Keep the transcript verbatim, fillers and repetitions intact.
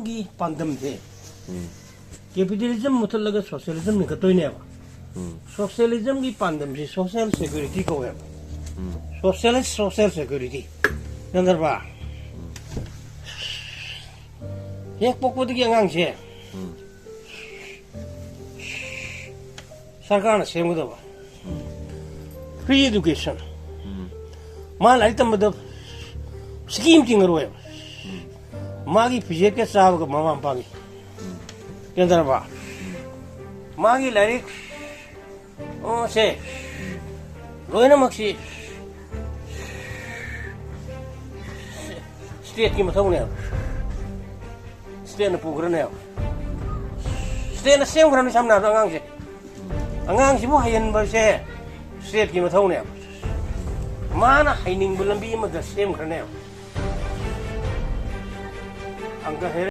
ꯒꯤ ꯄꯥꯟꯗꯝꯁꯦ, ꯀꯦꯄꯤꯇꯦꯂꯤꯖꯝ ꯃꯨꯊꯠꯂꯒ ꯁꯣꯁꯤꯌꯦꯂꯤꯖꯝ ꯂꯤꯡꯈꯠꯇꯣꯏꯅꯦꯕ꯫ ꯁꯣꯁꯤꯌꯦꯂꯤꯖꯝꯒꯤ ꯄꯥꯟꯗꯝꯁꯤ ꯁꯣꯁꯤꯌꯦꯜ ꯁꯦꯀ꯭ꯌꯨꯔꯤꯇꯤ ꯀꯧꯋꯦꯕ꯫ Socialist social security. ꯒ꯭ꯌꯥꯟ ꯇꯥꯔꯕ? ꯍꯦꯛ ꯄꯣꯛꯄꯗꯒꯤ ꯑꯉꯥꯡꯁꯦ ꯁꯔꯀꯥꯔꯅ ꯁꯦꯝꯒꯗꯕ꯫ Free education. ꯃꯥ ꯂꯥꯏꯔꯤꯛ ꯇꯝꯕꯗ ꯁꯤꯀꯤ ꯑꯃ ꯇꯤꯡꯉꯔꯣꯏꯕ꯫ ꯃꯥꯒꯤ ꯐꯤꯖꯦꯠꯀ ꯆꯥꯕꯒ ꯃꯃꯥ ꯃꯄꯥꯒꯤ꯫ ꯒ꯭ꯌꯥꯟ ꯇꯥꯔꯕ? ꯃꯥꯒꯤ ꯂꯥꯏꯔꯤꯛ, ꯑꯣ, ꯁꯦ, ꯂꯣꯏꯅꯃꯛꯁꯤ ꯁ꯭ꯇꯦꯠꯀꯤ ꯃꯊꯧꯅꯦꯕ꯫ ꯁ꯭ꯇꯦꯠꯅ ꯄꯨꯈ꯭ꯔꯅꯦꯕ꯫ ꯁ꯭ꯇꯦꯠꯅ ꯁꯦꯝꯈ꯭ꯔꯅꯤ, ꯁꯝꯅ ꯍꯥꯏꯔꯕꯗ ꯑꯉꯥꯡꯁꯦ꯫ ꯑꯉꯥꯡꯁꯤꯕꯨ ꯍꯩꯍꯟꯕꯁꯦ ꯁ꯭ꯇꯦꯠꯀꯤ ꯃꯊꯧꯅꯦꯕ꯫ ꯃꯥꯅ ꯍꯩꯅꯤꯡꯕ ꯂꯝꯕꯤ ꯑꯃꯗ ꯁꯦꯝꯈ꯭ꯔꯅꯦꯕ꯫ ꯑꯪꯀ ꯍꯩꯔ